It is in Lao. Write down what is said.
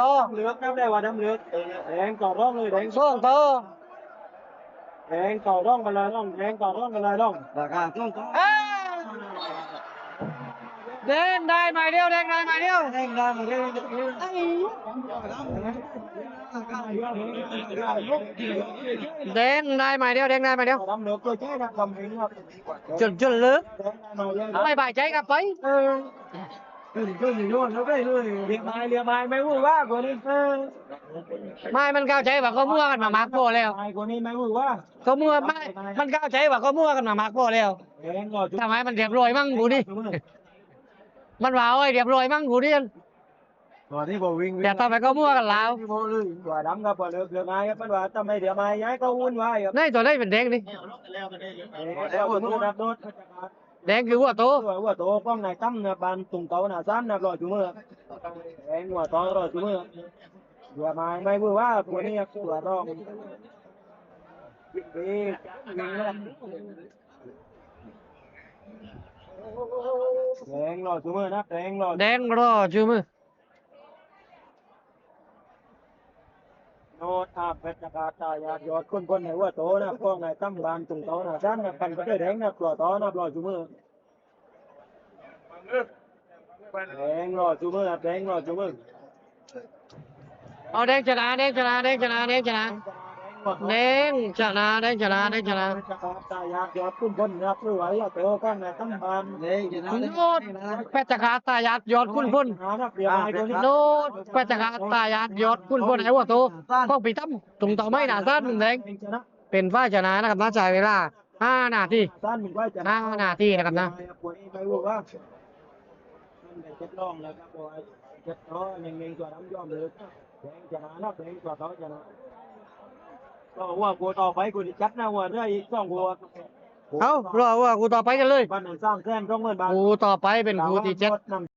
ຕໍ່ ດຳເລິກນຳ ແຕ່ວ່າດຳເລິກ ແດງຕໍ່ຣອງເລີຍ ແດງ ສອງຕໍ່ ແດງຕໍ່ຣອງໄປເລີຍນ້ອງ ແດງຕໍ່ຣອງໄປເລີຍນ້ອງ ລາຄາສອງຕໍ່ ເອີ ແດງໄດ້ໄມ້ດຽວ ແດງໄດ້ໄມ້ດຽວ ແດງໄດ້ໄມ້ດຽວ ແດງໄດ້ໄມ້ດຽວ ແດງໄດ້ໄມ້ດຽວ ດຳເລິກ ຈົນ ຈົນເລີກ ໄປບາຍໃຈກັບໄປ ເອີ ເຫຼືອໄມ້ ເຫຼືອໄມ້ ໄມ້ຫວື່ອຫວາ ກວ່ານີ້ ເອີ ໄມ້ມັນເຂົ້າໃຈວ່າເຂົາມົວກັນມາມັກພໍແລ້ວ ໄມ້ກວ່ານີ້ ໄມ້ຫວື່ອຫວາ ເຂົາມົວ ໄມ້ມັນເຂົ້າໃຈວ່າເຂົາມົວກັນມາມັກພໍແລ້ວ ແດງ ຖ້າໄມ້ມັນຮຽບຮ້ອຍມັ້ງຜູ້ນີ້ ມັນວ່າ ໂອ້ຍ ຮຽບຮ້ອຍມັ້ງຜູ້ນີ້ ຕົວນີ້ບໍ່ວິ່ງ ແຕ່ຕໍ່ໄປກໍມົວກັນລາວ ຕົວດຳກໍບໍ່ເລີກເຫຼືອໄມ້ ມັນວ່າທຳໄມເຫຼືອໄມ້ ຍ້າຍກໍວຸ່ນວາຍ ໃນຕົວໃດເປັນແດງນີ້ ແດງຄືຫົວໂຕ ຫົວໂຕຂອງນາຍຕັ້ມນະ ບ້ານຕຸງເຕົານາຊານນະ ລໍຢູ່ມື້ ແດງຫົວໂຕລໍຢູ່ມື້ ເຫຼືອໄມ້ ໄມ້ຫວື່ອຫວາ ຕົວນີ້ຕົວດອງ ແດງລໍຢູ່ມື້ນະ ແດງລໍ ແດງລໍຢູ່ມື້ ໂນດ ອາ ເພັດຈະກາດຕາຍາດ ຍອດຂຸນພົນໃນຫົວໂຕນະ ພວກນາຍຕັ້ມບ້ານຕຸງເຕົານາຊານນະ ພັນປະເຕີແດງນະ ຕົວຕໍ່ນະ ລໍຢູ່ມື້ ແດງລໍຢູ່ມື້ ແດງລໍຢູ່ມື້ ເອົາ ແດງຊະນະ ແດງຊະນະ ແດງຊະນະ ແດງຊະນະ ແດງຊະນະ ແດງຊະນະ ແດງຊະນະ ຕາຍາດ ຍອດຂຸນພົນນະ ຖືວ່າເຫຼືອໂຕຂອງນາຍຕັ້ມບ້ານ ໂນດ ເພັດຈະກາດຕາຍາດ ຍອດຂຸນພົນ ໂນດ ເພັດຈະກາດຕາຍາດ ຍອດຂຸນພົນ ໃນຫົວໂຕຂອງພີ່ຕັ້ມ ຕຸງເຕົາໄມ້ນາຊານ ແດງ ເປັນຝ່າຍຊະນະນະຄັບ ໃຊ້ເວລາຫ້ານາທີ ຫ້ານາທີນະຄັບນະ. ຈັດຕໍ່ ເລັ່ງໆ ຕົວດຳ ຍອມເລີຍ ແດງຊະນະເນາະ ແດງຕົວເຂົາຊະນະ ກໍວ່າຄູ່ຕໍ່ໄປ ຄູ່ທີ່ຈັດນະ ວ່າເຫຼືອອີກສອງຄູ່ ເອົ້າ ລໍວ່າຄູ່ຕໍ່ໄປກັນເລີຍ ບັດໜຶ່ງ ສາມແສນສອງໝື່ນບາດ ຄູ່ຕໍ່ໄປເປັນຄູ່ທີ່ເຈັດ ສາມພັນ